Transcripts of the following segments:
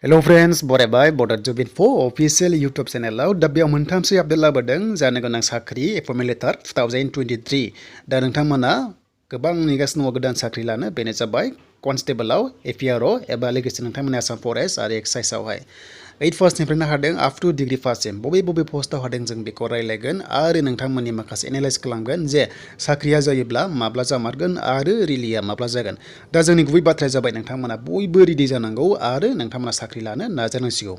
Hello friends, बरायबाय Bodo Jobin for official YouTube channel आव दा बेयाव मोनथामसो आपडेट लाबोदों जानो गोनां साख्रि एपइन्टमेन्ट लेटार 2023 दा नोंथांमोना गोबां नेगासिनो दङ गोदान साख्रि लानो बेनो जाबाय कनस्टेबलआव एपिआरअ एबा लोगोसे नोंथांमोना आसाम फरेस्ट आरो एक्साइजआवहाय 8 फार्स्टनिफ्रायनो हादों आप टू डिग्री फार्स्टसिम बबे पोस्टआव हादों जों बेखौ रायलायगोन आरो नोंथांमोननि माखासे एनालाइज खालामगोन जे साख्रिया जायोब्ला माब्ला जामारगोन आरो रिलिया माब्ला जागोन दा जोंनि गुबै बाथ्राया जाबाय नोंथांमोना बयबो रेडि जानांगौ आरो नोंथांमोना साख्रि लानो नाजानांसिगौ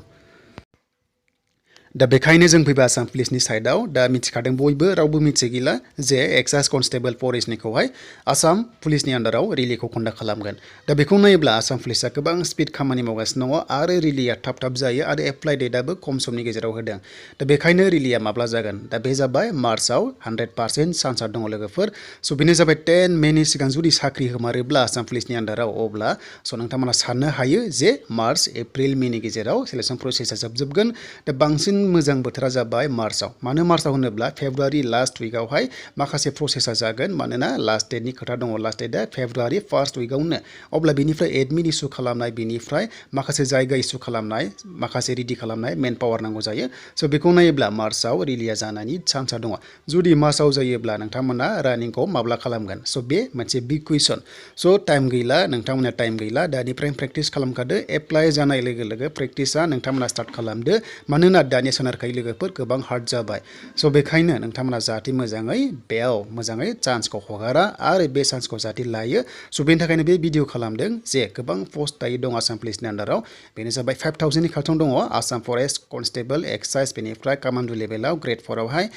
दा बेखायनो जों फैबाय आसाम पुलिसनि साइडआव दा मिथिखादों बयबो रावबो मिथियै गैला जे एक्साइज कनस्टेबल फरेस्टनिखौहाय आसाम पुलिसनि आन्डाराव रिलिखौ कन्डाक्ट खालामगोन दा बेखौ नायोब्ला आसाम पुलिसा गोबां स्पिड खामानि मावगासिनो दङ आरो रिलिया थाब जायो आरो एप्लाइ डेटआबो खम समनि गेजेराव होदों दा बेखायनो रिलिया माब्ला जागोन दा बे जाबाय मार्चआव 100% चान्सआ दङ लोगोफोर स' बेनो जाबाय 10 मेनि सिगां जुदि साख्रि होमारोब्ला आसाम पुलिसनि आन्डाराव अब्ला स' नोंथांमोना साननो हायो जे मार्च एप्रिल मेनि गेजेराव सिलेक्सन प्रसेसा जोबजोबगोन दा बांसिन मोजां बोथोरा जाबाय मार्चआव मानो मार्चआव होनोब्ला फेब्रुवारि लास्ट उइकआवहाय माखासे प्रसेसा जागोन मानोना लास्ट डेटनि खोथा दङ लास्ट डेटआ फेब्रुवारि फार्स्ट उइकआवनो अब्ला बेनिफ्राय एडमिट इसु खालामनाय बेनिफ्राय माखासे जायगा इसु खालामनाय माखासे रेडि खालामनाय मेन पावार नांगौ जायो स' बेखौ नायोब्ला मार्चआव रिलिया जानायनि चान्सआ दङ जुदि मार्चआव जायोब्ला नोंथांमोना रानिंखौ माब्ला खालामगोन स' बे मोनसे बिग कुइसन स' टाइम गैला नोंथांमोना टाइम गैला दानिफ्रायनो प्रेक्टिस खालामखादो एप्लाइ जानाय लोगो लोगो प्रेक्टिसा नोंथांमोना स्टार्ट खालामदो मानोना दानिया सोनारखायै लोगोफोर गोबां हार्ड जाबाय स' बेखायनो नोंथांमोना जाहाथे मोजाङै चान्सखौ हगारा आरो बे चान्सखौ जाहाथे लायो स' बेनि थाखायनो बे भिडिअ खालामदों जे गोबां पस्ट दायो दं आसाम पुलिसनि आन्डाराव बेनो जाबाय 5000नि खाथियाव दङ आसाम फरेस्ट कनस्टेबल एक्साइज बेनिफ्राय कामान्डु लेभेलाव ग्रेड 4आवहाय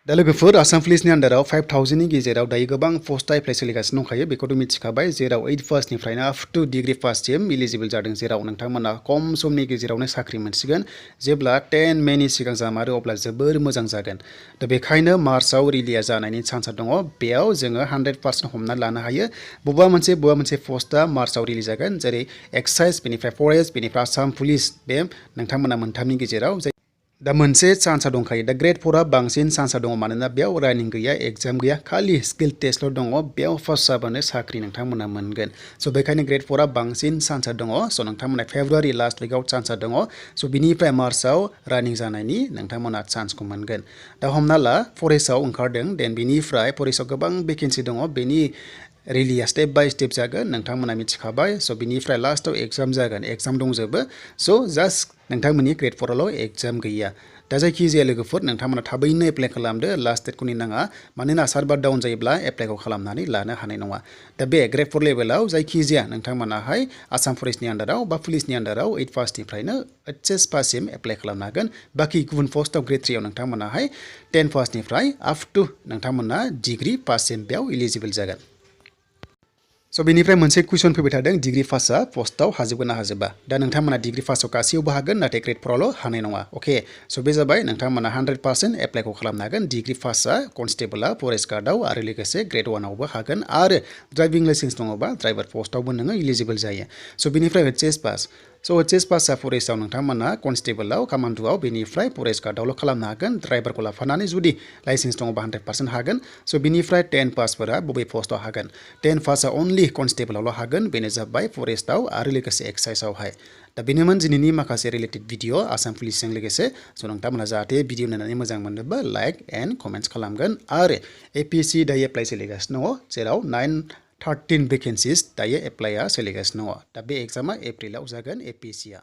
दा लोगोफोर आसाम पुलिसनि आन्डाराव 5000नि गेजेराव दायो गोबां पस्टआ एप्लाइ सोलिगासिनो दंखायो बेखौथ' मिथिखाबाय जेराव 8 फार्स्टनिफ्रायनो आप टू डिग्री फार्स्टसिम इलिजिबल जादों जेराव नोंथांमोना खम समनि गेजेरावनो साख्रि मोनसिगोन जेब्ला 10 मेनि सिगां जामारो अब्ला जोबोर मोजां जागोन दा बेखायनो मार्चआव रिलिया जानायनि चान्सआ दङ बेयाव जोङो 100% हमना लानो हायो बबेबा मोनसे पस्टआ मार्चआव रिलिज जागोन जेरै एक्साइज बेनिफ्राय फरेस्ट बेनिफ्राय आसाम पुलिस बे नोंथांमोना मोनथामनि गेजेराव दा मोनसे चान्सआ दंखायो दा ग्रेड 4आ बांसिन चान्सआ दङ मानोना बेयाव रानिं गैया एग्जाम गैया खालि स्किल टेस्टल' दङ बेयाव पास जाबानो साख्रि नोंथांमोना मोनगोन स' बेखायनो ग्रेड 4आ बांसिन चान्सआ दङ स' नोंथांमोना फेब्रुवारि लास्ट उइकआव चान्सआ दङ स' बिनिफ्राय मार्चआव रानिं जानायनि नोंथांमोना चान्सखौ मोनगोन दा हमना ला फरेस्टआव ओंखारदों देन बिनिफ्राय फरेस्टआव गोबां भेकेन्सि दङ बेनि रिलिया स्टेप बाय स्टेप जागोन नोंथांमोना मिथिखाबाय स' बिनिफ्राय लास्टआव एग्जाम जागोन एग्जाम दंजोबो स' जास्ट नोंथांमोननि ग्रेड 4आवल' एग्जाम गैया दा जायखिजाया लोगोफोर नोंथांमोना थाबैनो एप्लाइ खालामदो लास्ट डेटखौ नेनाङा मानोना सार्भार डाउन जायोब्ला एप्लाइखौ खालामनानै लानो हानाय नङा दा बे ग्रेड 4 लेभेलाव जायखिजाया नोंथांमोनाहाय आसाम फरेस्टनि आन्डाराव बा पुलिसनि आन्डाराव 8 फार्स्टनिफ्रायनो एचएस पाससिम एप्लाइ खालामनो हागोन बाखि गुबुन पस्टआव ग्रेड 3आव नोंथांमोनाहाय 10 फार्स्टनिफ्राय आप टू नोंथांमोना डिग्री पाससिम बेयाव इलिजिबल जागोन स' बेनिफ्राय मोनसे कुइसन फैबाय थादों डिग्री पासआ पस्टआव हाजोबगोन ना हाजोबा दा नोंथांमोना डिग्री पासआव गासैयावबो हागोन नाथाय ग्रेड 4आवल' हानाय नङा अके स' बे जाबाय नोंथांमोना 100% एप्लाइखौ खालामनो हागोन डिग्री पासआ कनस्टेबलआ फरेस्ट गार्डआव आरो लोगोसे ग्रेड 1आवबो हागोन आरो ड्राइभिं लाइसेन्स दङबा ड्राइभार पस्टआवबो नोङो इलिजिबल जायो स' बेनिफ्राय एचएस पास स' एचएस पासआ फरेस्टआव नोंथांमोना कनस्टेबलआव कामान्डुआव बेनिफ्राय फरेस्ट गार्डआवल' खालामनो हागोन ड्राइभारखौ लाफानानै जुदि लाइसेन्स दङबा 100% हागोन स' बिनिफ्राय 10 पासफोरा बबे पस्टआव हागोन 10 पासआ अनलि कनस्टेबलआवल' हागोन बेनो जाबाय फरेस्टआव आरो लोगोसे एक्साइजआवहाय दा बेनोमोन दिनैनि माखासे रिलेटेड भिडिअ आसाम पुलिसजों लोगोसे स' नोंथांमोना जाहाथे भिडिअ नायनानै मोजां मोनोबा लाइक एन्ड कमेन्ट्स खालामगोन आरो एपिएससि दायो एप्लाइ सोलिगासिनो दङ जेराव 13 भेकेन्सिस दायो एप्लाइआ सोलिगासिनो दङ दा बे एग्जामा एप्रिलाव जागोन एपिएससिआ